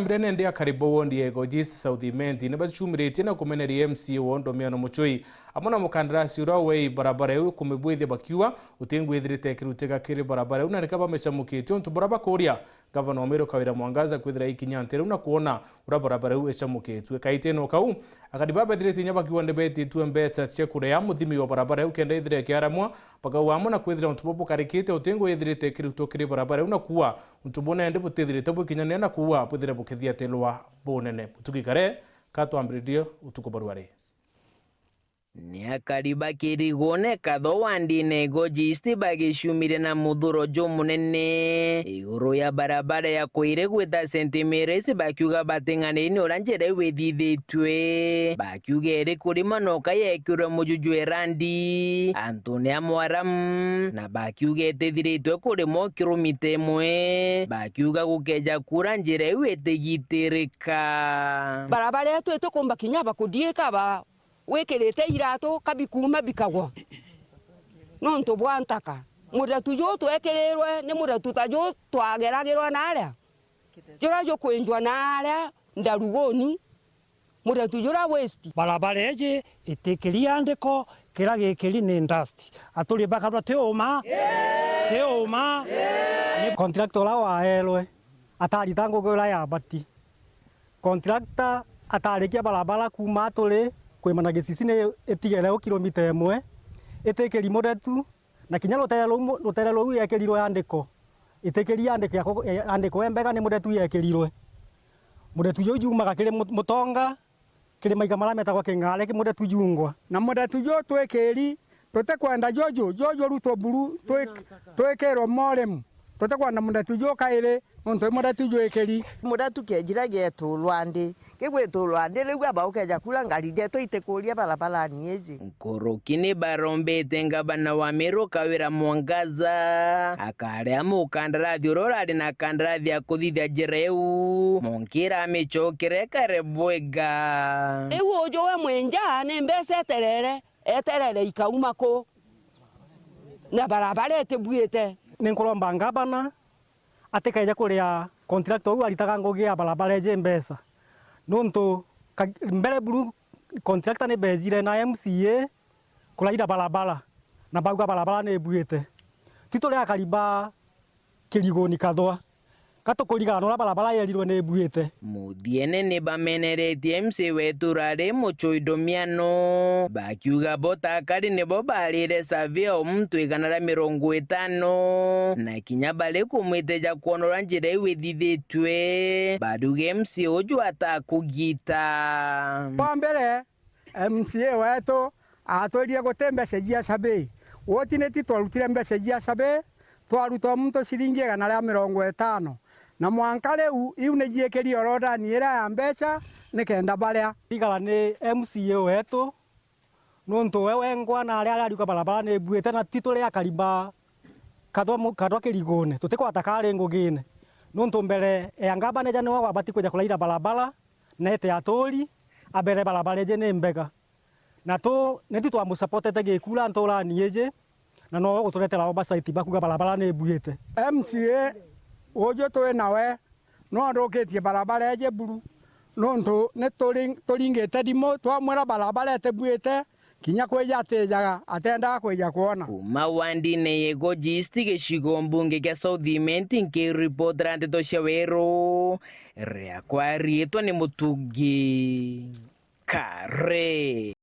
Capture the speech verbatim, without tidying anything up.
Mbere nende akari ba wondi ya Igoji East South Imenti ni bacumiritie na kumeneria M C A wa Ndomiano Muchui amwe na mukandarasi uria wei barabara iu kumibwithia bakiuga utingwithirite kirutega kiri barabara iu na nika bamecamukitie untu buria bakuria Gavana wa Meru Kawira Mwangaza kwithira ikinya ntere iu na kwona uria barabara iu icamukitue. Kaitene o kau, akari babethirite inya bakiuga ni betitue mbeca cia kurea muthimi wa barabara iu kenda ithire ikiaramwa, bakauga amwe na kwithira untu buu bukarikite utingu ithirite ikirutwo kiri barabara iu na kuuga untu buu nende butithirite bwikinyanira na kuuga bwithire bukithiatirwa bunene. Mutugi Kare, ka twambiririe utuku barua ri. Ni akari ba Kirigone Katho wandine Igoji East bagicumire na muthuro jumunene iguru ya barabara ya Kuiri gwita Saint Mary's, bakiuga bating'aniri ni uria njira iu ithithitue. Bakiuga iri kurima noka yekirwe muju jwe randi antune a Mwaramu, na bakiuga itithiritwe kurimwa kilomita imwe. Bakiuga gukeja kuura njira iu itigitirika. Barabara yetu itikumba kinya bakudiika ba wikirite iratu kabi kuuma bikagwa nontu bwa ntaka. Muretu juu twekirirwe ni muretu ta juu twageragirwa naaria, juria jukwinjwa naaria Ndaruguni, muretu juria west. Barabara iji itikiri andiko, kiria gikiri ni dust. Aturi bakarwa ti uma, ti uma. Ni contractor uria waerwe atarita ngugi uria yabati. Contractor atarikia barabara kuuma Aturi kwimana Gisisi ni itigere u kilomita imwe, itikiri muretu, na kinya rutere ruu, rutere ruu yekirirwe andiko, itikiri andiko ya ku-, ya andiko e mbega, ni muretu yekirirwe. Muretu juu jumaga kiri mu-, Mutonga, kiri maiga maria metagwa King'are, ki muretu jungwa. Na muretu juu twikiri, tutikwenda juju, juju rutwe buru, twik-, twikirwe morem. Tutikwenda muretu juu kairi, nontu i muretu jwikiri. Muretu kiejira gietulwa ndi, kigwitulwa ndi, riu aba ukeja kura ngari jetu itikuria barabarani iji. Nkuruki ni barombete ngavana wa Meru Kawira Mwangaza akaria mukandarathi uria urari na kandarathi ya kuthithia njira iu, munkira amicokere kare bwega. Riu uju we mwinja ni mbeca eterere, eterere ikauma ku? Na barabara itibuite. Ni nkuromba ngavana atikeje kuria contractor uu aritaga ngugi ya barabara iji mbeca. Nontu ka-, mbere buru contractor ni beejire na M C A kuraira barabara, na bauga barabara ni ibuite. Ti turi akari ba Kiriguni Kathwa. Ka tukurigana uria barabara yerirwe ni ibuite. Muthiene ni bameneretie M C A wetu urari Muchui Ndomiano, bakiuga bo ta akari nibo barire surveyor o muntu igana ria mirongo itano, na kinya bari kumwiteja kwona uria njira iu ithithitue, baruge M C A uju atakugita. Kwa mbere, M C A wetu atwirire guti mbeca cia survey. Woti niti twarutire mbeca cia survey, twaruta o muntu ciringi igana ria mirongo itano. Na mwanka riu, iu ni ciikiri orodani iria ya mbeca, nikenda baria. Igara ni M C A wetu, nontu we wengwa na aria ariuga barabara ni ibuite, na ti turi akari ba Kathwa mu-, Kathwa Kirigune, tutikwata kari ngugine. Nontu mbere ya ngavana eja niwe wabati kwija kuraira barabara, na ete aturi, abere barabara iji ni mbega. Na tu, ni tu twamusapotete gikura nturani iji, na nowe uturetera oversight bakuga barabara ni ibuite. M C A uju twi nawe, no athukitie barabara iji buru, nontu ni turi-, turingite thimu, twamwira barabara itibuite, kinya kwija atijaga, atendaga kwija kwona. Kuuma wandine ya Igoji East, gicigo mbunge kia South Imenti, nkiripotera nteto cia Weru, riakwa riitwa ni Mutugi Kare.